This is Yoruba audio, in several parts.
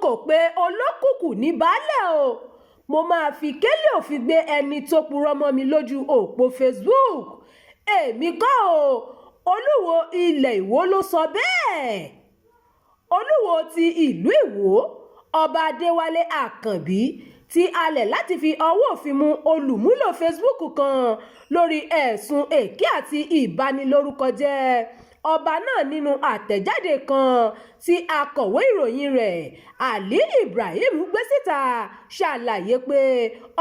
Kò pe olókùkù ní baálé o. Mo máa fi kélé òfin gbé ẹni tó purọ́ mọ́ mi lójú ọ̀pọ̀ Facebook. Èmi kọ́ ọ, Olúwo ilé Ìwọ ló sọ bẹ́ẹ̀. Olúwo ti ìlú Ìwọ, Ọba Adéwálé Àkànbí, ti halẹ̀ láti fi ọwọ́ òfin mú olùmúlò Facebook kan lórí ẹ̀sùn èké àti ìbanilórúkọjẹ́. Ọba náà, nínú àtẹ̀jáde kan tí akọ̀wé ìròyìn rẹ̀ Ali Ibrahim gbé síta, ṣàlàyé pé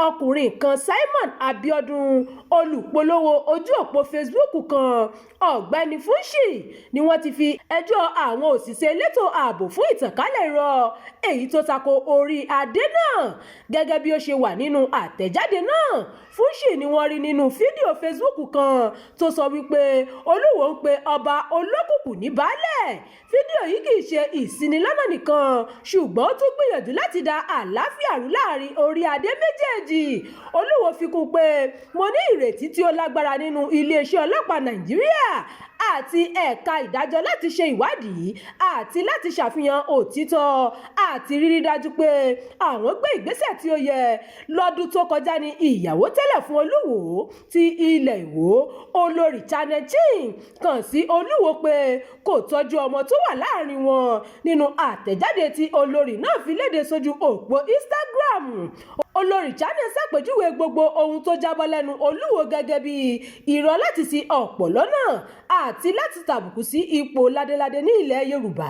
ọkùnrin kan, Simon Abiodun, olùpolówó ojú òpó Facebook kan, Ọ̀gbẹ́ni Fúnṣì, ni wọ́n ti fi ẹjọ́ àwọn òṣìṣẹ́ elétò ààbò fún ìtànkálẹ̀ irọ́ èyí tó tako orí adé náà. Gẹ́gẹ́ bí ó ṣe wà nínú àtẹ̀jáde náà, Fúnṣì ni wọ́n rí nínú fídíò Facebook kan tó sọ wípé Olúwo ń pe ọba olókùkù ní baálẹ̀. Fídíò yìí kì í ṣe ìṣinilọ́nà nìkan, ṣùgbọ́n ó tún gbìyànjú láti da àlàáfíà rú láàrin orí adé méjèèjì. Olúwo fi kún pé, "Mo ní ìrètí tí ó lágbára nínú iléeṣẹ́ ọlọ́pàá Nàìjíríà àti ẹ̀ka ìdájọ́ láti ṣe ìwádìí àti láti ṣàfihàn òtítọ́ àti rírí dájú pé àwọn gbé ìgbésẹ̀ tí ó yẹ." Lọ́dún tó kọjá ní ìyàwó tẹ́lẹ̀ fún Olúwo ti ilẹ̀ Ìwó, Olórí Channel Chin, kàn sí Olúwo pé kò tọ́jú ọmọ tó wà láàrin wọn. Nínú àtẹ̀jáde tí olórí náà fi léde sójú òpó Instagram, Olórí Channel ṣàpèjúwe gbogbo ohun tó jábọ́ lẹ́nu Olúwo gẹ́gẹ́ bí irọ́ láti ṣì ọ̀pọ̀ lọ́nà àti láti tàbùkù sí ipò ládéládé ní ilẹ̀ Yorùbá.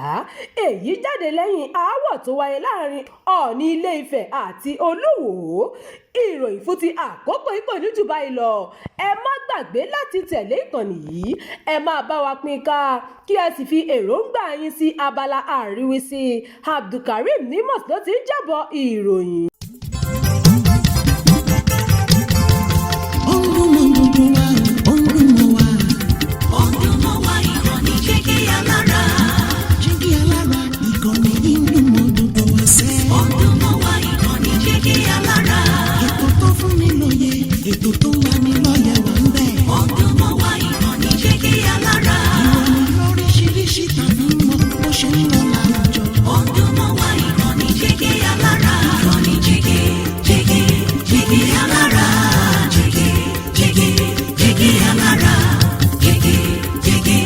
Èyí jáde lẹ́yìn aáwọ̀ tó wáyé láàrin Ọọ̀ni Ilé-Ifẹ̀ àti Olúwo. Ìròyìn fún ti àkókò yìí kò ní jù báyìí lọ. Ẹ má gbàgbé láti tẹ̀lé ìkànnì yìí, ẹ máa bá wa pín ká, kí ẹ sì fi èròǹgbà yín sí abala àríwísí. Abdulkareem Nimos ló ti ń jábọ̀ ìròyìn. Ó ń dún mọ́ gbogbo wa, ó ń dún mọ́ wa. Ó ń dún mọ́ wa, ìkànnì Jígí Alára. Jígí Alára, ìkànnì yìí ń dún mọ́ gbogbo wa sẹ́. Ó ń dún mọ́ wa, ìkànnì Jígí Alára. Ètò tó fún ni lóye, ètò tó ń lani lọ́yẹ̀ wà ń bẹ̀. Ó ń dún mọ́ wa, ìkànnì Jígí Alára. Ìròyìn lóríṣiríṣi tàbí mọ́ bó ṣe ń lọ láwùjọ. Ó ń dún mọ́ wa, ìkànnì Jígí Alára. Ìkànnì Jígí, Jígí, Jígí Alára. Jígí, Jígí, Jígí Alára. Jígí, Jígí,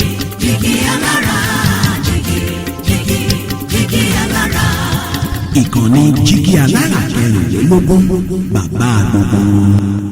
Jígí Alára. Jígí, Jígí, Jígí Alára. Ìkànnì Jígí Alára 24, bàbá gbogbo wọn.